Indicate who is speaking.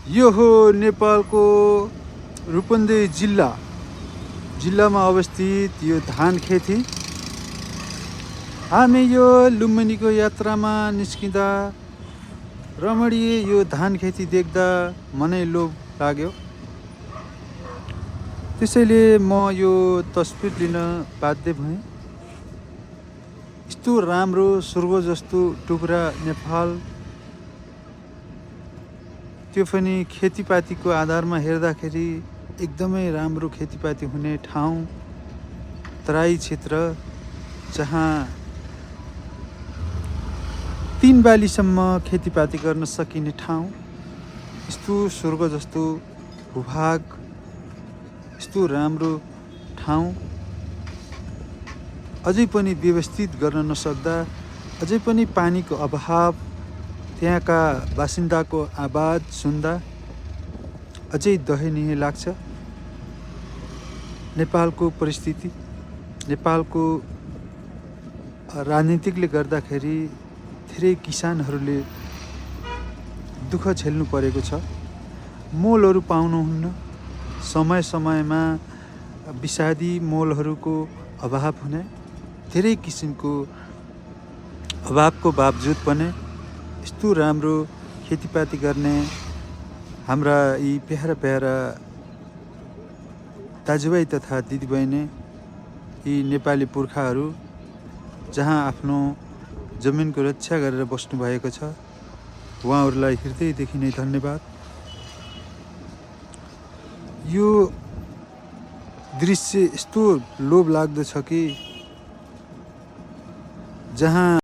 Speaker 1: यो हो नेपालको रूपन्देही जिल्लामा अवस्थित यो धान खेती। हामी यो लुम्बिनीको यात्रामा निस्किँदा रमणीय यो धान खेती देख्दा मनै लोभ लाग्यो। त्यसैले म यो तस्बिर लिन बाध्य भएँ। यस्तो राम्रो स्वर्ग जस्तो टुक्रा नेपाल, त्यो पनि खेतीपातीको आधारमा हेर्दाखेरि एकदमै राम्रो खेतीपाती हुने ठाउँ, तराई क्षेत्र जहाँ 3 बालीसम्म खेतीपाती गर्न सकिने ठाउँ, यस्तो स्वर्ग जस्तो भूभाग, यस्तो राम्रो ठाउँ अझै पनि व्यवस्थित गर्न नसक्दा, अझै पनि पानीको अभाव, त्यहाँका बासिन्दाको आवाज सुन्दा अझै दयनीय लाग्छ। नेपालको परिस्थिति, नेपालको राजनीतिकले गर्दाखेरि धेरै किसानहरूले दुःख झेल्नु परेको छ। मोलहरू पाउनुहुन्न, समयमा विषादी मोलहरूको अभाव हुने, धेरै किसिमको अभावको बावजुद पनि यस्तो राम्रो खेतीपाती गर्ने हाम्रा यी प्यारा दाजुभाइ तथा दिदीबहिनी, यी नेपाली पुर्खाहरू जहाँ आफ्नो जमिनको रक्षा गरेर बस्नु भएको छ, उहाँहरूलाई हृदयदेखि नै धन्यवाद। यो दृश्य यस्तो लोभ लाग्दो छ कि जहाँ